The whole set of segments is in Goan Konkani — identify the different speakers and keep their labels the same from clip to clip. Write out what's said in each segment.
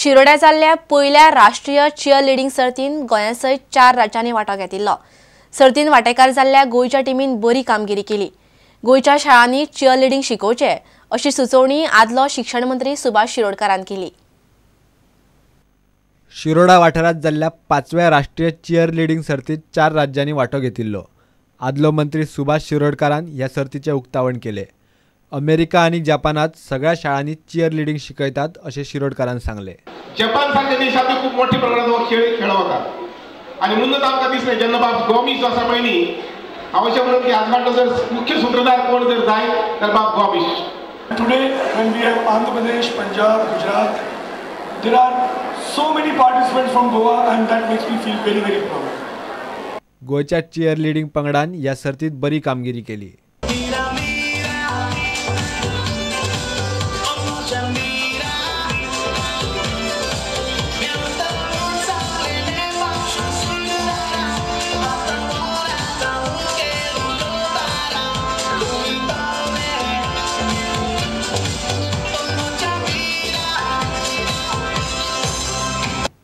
Speaker 1: शिरोड्या जाल्ल्या पयल्या राष्ट्रीय चियर लिडींग सर्तीन गोंया सयत 4 राज्यांनी वांटो घेतिल्लो। सर्तीन वांटेकार जाल्ल्या गोंयच्या टिमीन बरी कामगिरी केली। गोंयच्या शाळांनी चियर लिडींग शिकोवचें अशी सुचोवणी आदलो शिक्षण मंत्री सुभाष शिरोडकारान केली।
Speaker 2: शिरोडा वाठारांत जाल्ल्या 5व्या राष्ट्रीय चियर लिडींग सर्तीत 4 राज्यांनी वांटो घेतिल्लो। आदलो मंत्री सुभाष शिरोडकारान ह्या सर्तीचें उक्तावण केलें। अमेरिका आनी जपानात सगळ्या शाळांनी चियर लिडींग शिकयतात अशें शिरोडकारान सांगलें।
Speaker 3: जपान सारख्या देशांत खूप मोठ्या प्रमाणात हो खेळ खेळलो वता आनी म्हणूनच आमकां दिसलें जेन्ना बाब गोमीश जो आसा पळय न्ही, हांव अशें म्हणून की आजमाटलो जर मुख्य सूत्रधार कोण जर जाय तर बाब Gomes.
Speaker 4: Today when we have Andhra Pradesh, Punjab, Gujarat, there are so many participants from Goa and that makes me feel very very proud.
Speaker 2: गोंयच्या चियर लिडींग पंगडान ह्या सर्तीत बरी कामगिरी केली।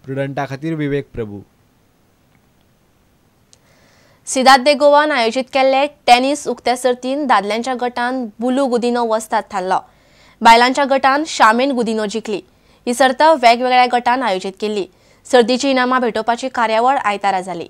Speaker 2: प्रुडंटा खातीर विवेक प्रभू।
Speaker 1: सिदाद दे गोवान आयोजीत केल्ले टेनिस उक्त्या सर्तीन दादल्यांच्या गटान बुलू गुदिनो वस्ताद थारलो। बायलांच्या गटान शामेन गुदिनो जिखली। ही सर्त वेगवेगळ्या गटान आयोजीत केल्ली। सर्तीची इनामां भेटोवपाची कार्यावळ आयतारा जाली।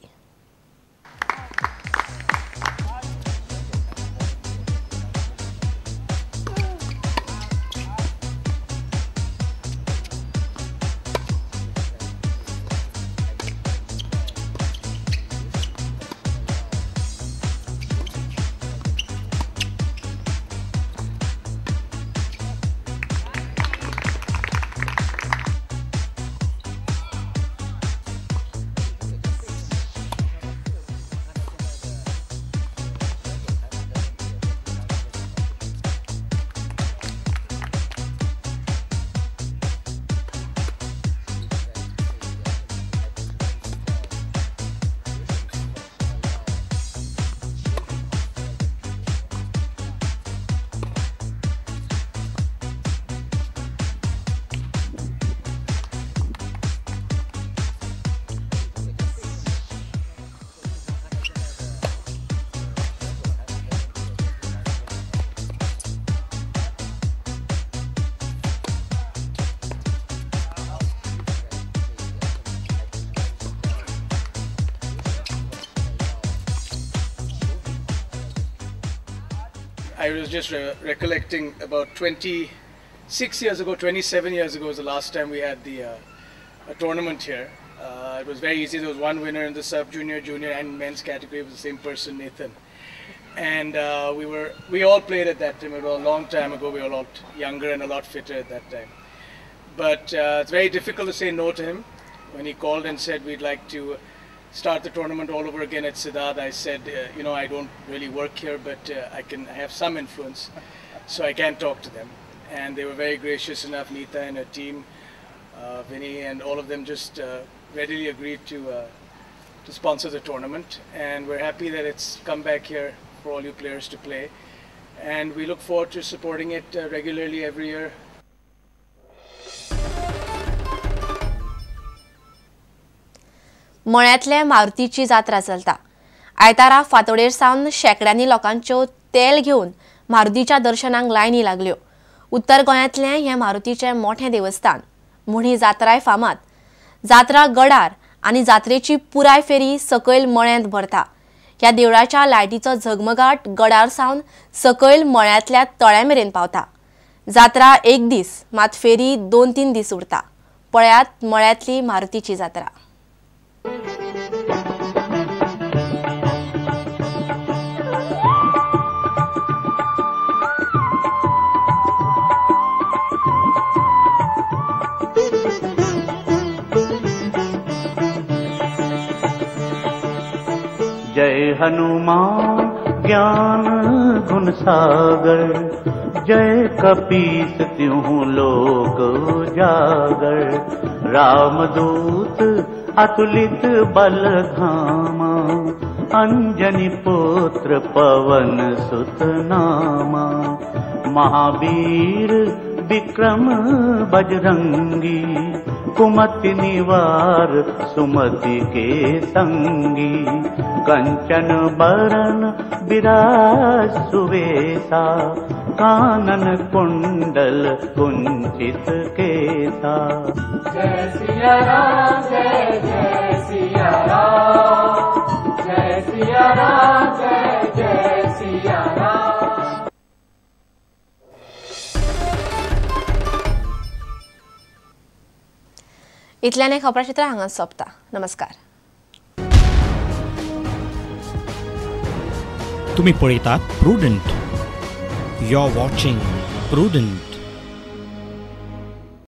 Speaker 5: I was just recollecting about 26 years ago, 27 years ago was the last time we had the a tournament here. It was very easy. There was one winner in the sub-junior, junior and men's category. It was the same person, Nathan. And we all played at that time. It was a long time ago. We were a lot younger and a lot fitter at that time. But it's very difficult to say no to him. When he called and said we'd like to start the tournament all over again at Siddharth, I said, you know, I don't really work here, but I can have some influence, so I can talk to them. And they were very gracious enough, Neeta and her team, Vinny and all of them just readily agreed to sponsor the tournament. And we're happy that it's come back here for all you players to play. And we look forward to supporting it regularly every year.
Speaker 1: मळ्यांतले मारुतीची जात्रा चलता। आयतारा फांतोडेर सावन शेंकड्यांनी लोकांच्यो तेल घेवन मारुतीच्या दर्शनाक लायनी लागल्यो। उत्तर गोंयांतलें हें मारुतीचें मोठें देवस्थान म्हूण ही जात्राय फामाद। जात्रा गडार आनी जात्रेची पुराय फेरी सकयल मळ्यांत भरता। ह्या देवळाच्या लायटीचो झगमगाट गडार सावन सकयल मळ्यांतल्या तळ्या मेरेन पावता। जात्रा एक दीस मात फेरी 2-3 दीस उरता। पळयात मळ्यांतली मारुतीची जात्रा।
Speaker 6: जय हनुमान ज्ञान गुण सागर, जय कपीस त्यों लोक उजागर। रामदूत अतुलित बल धामा, अंजनी पुत्र पवन सुत नामा। महावीर विक्रम बजरंगी, कुमति निवार सुमति के संगी। कंचन बरन बिराज सुवेसा, कानन कुंडल कुंचित केसा।
Speaker 7: जय सिया राम जय जय सिया राम, जय सिया राम जय जय सिया राम।
Speaker 1: इतल्याने खबराचित्र हांगा सोंपता. नमस्कार.
Speaker 8: तुम्ही पळयतात Prudent. You are watching Prudent.